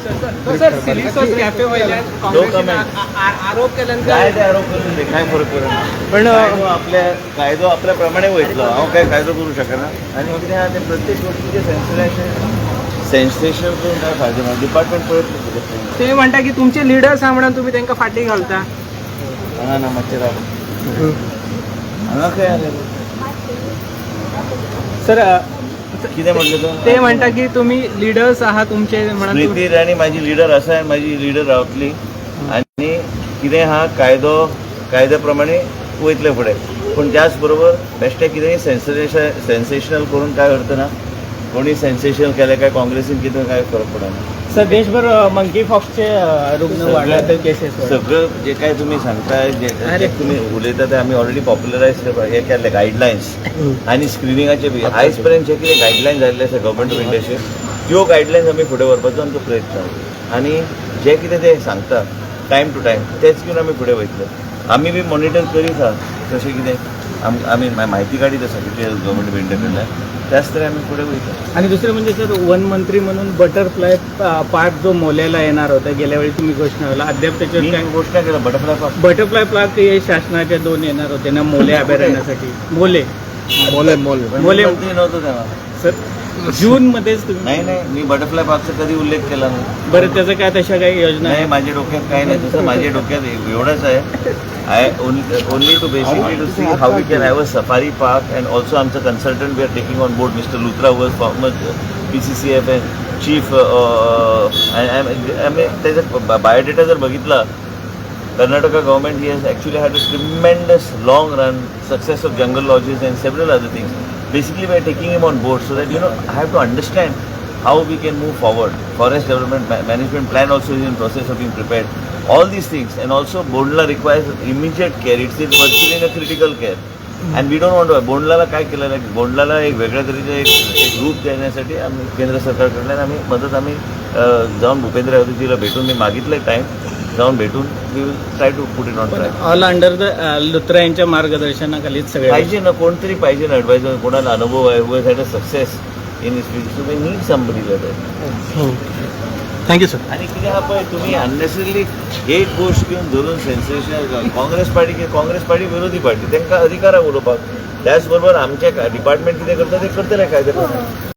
Sir, silly sauce cafe वयल्यान काँग्रेसीन comment. आरोप केल्यान. काय ते आरोप करून ते काय फरक पडना. पण कायदो आपल्या कायदो आपल्या प्रमाणे वयतलो. हांव काय कायदो करूं शकना. आनी कितें आहा तें प्रत्येक गोश्टीचें सेन्सेशन सेन्सेशन करून काय फायदो ना. डिपार्टमेंट पळयतलें कितें. ते म्हणटा की तुमचे लिडर्स आहा म्हणून तुम्ही तांकां फाटी घालता. हांगा ना, मातशें राव. हांगा खंय आलें? सर, कितें म्हटलें तूं? ते म्हणटा की तुम्ही लिडर्स आहा तुमचे म्हणून स्मृती इराणी माझी लिडर आसा आनी माझी लिडर रावतली. आनी कितें आहा, कायदो कायद्या प्रमाणे वयतले फुडें. पूण त्याच बरोबर बेश्टें कितेंय सेन्सेशन सेन्सेशनल करून काय अर्थ ना. कोणी सेन्सेशनल केलें काय काँग्रेसीन कितें, काय फरक पडना. सर, देशभर मंकी फॉक्सचे रुग्ण वाढले, केसेस. सगळं जे काय तुम्ही सांगताय, जे जे तुम्ही उलयता ते आमी ऑलरेडी पॉप्युलरायज हे केल्ले गायडलायन्स आनी स्क्रिनिंगाचे बी. आयज पर्यंत जे कितें गायडलायन्स जाल्ले आसा गव्हर्मेंट ऑफ इंडियाचे, त्यो गायडलायन्स आमी फुडें व्हरपाचो आमचो प्रयत्न. आनी जे कितें ते सांगता टायम टू टायम, तेच घेवन आमी फुडें वयतले. आमी बी मॉनिटर करीत आहा कशें कितें आमी म्हायती काडीत आसा कितें गव्हर्मेंट ऑफ इंडिया कडल्यान, त्याच तरेन आमी फुडें वयतले. आणि दुसरं म्हणजे सर, वन मंत्री म्हणून बटरफ्लाय पार्क जो मोल्याला येणार होता, गेल्या वेळी तुम्ही घोषणा केला, अद्याप त्याच्यावर मी काय? घोषणा केला बटरफ्लाय पार्क? बटरफ्लाय पार्क हे शासनाच्या दोन येणार होते ना मोले अभयारण्यासाठी, मोले. मोले, मोले. मोले. मंत्री नव्हतो तेव्हा. सर, जून मध्येच तुम्ही नाही नाही मी बटरफ्लाय पार्कचा कधी उल्लेख केला नाही. बरं, त्याचं काय, तशा काही योजना नाही. आहे? माझ्या डोक्यात काही नाही तसं. माझ्या डोक्यात एवढंच आहे, I only to basically to see how we can have a safari park. And also आमचं consultant we are taking on board, Mister Luthra was former PCCF and chief. त्याचा बायोडेटा जर बघितला, Karnataka government, he has actually had a tremendous long run success of jungle lodges and several other things. Basically, we are taking him on board so that I have to understand how we can move forward. Forest development management plan also is in process of being prepared. All these things, and also Bondla requires immediate care. It's in virtually in a critical care. And we don't want to. बोंडलाला काय केलेलं आहे, बोंडलाला एक वेगळ्या तऱ्हेचे एक एक रूप देण्यासाठी आम्ही केंद्र सरकारकडल्यान आम्ही मदत आम्ही जाऊन भूपेंद्र यादवजीला भेटून मी मागितलं टाईम, जाऊन भेटून we will try to put it on track. All under the Luthra यांच्या मार्गदर्शनाखालीच सगळे. पाहिजे ना, कोणतरी पाहिजे ना ॲडवायझर, कोणाला अनुभव आहे, who had a success in his field. So we need somebody like. Thank you sir. आणि कितें आहा पळय, तुमी अननेसरीली एक गोश्ट घेवन धरून sensational. Congress party, Congress party विरोधी पार्टी, तांकां अधिकार आहा उलोवपाक. त्याच बरोबर आमचे डिपार्टमेंट कितें करता ते करतले कायदे प्रमाणे.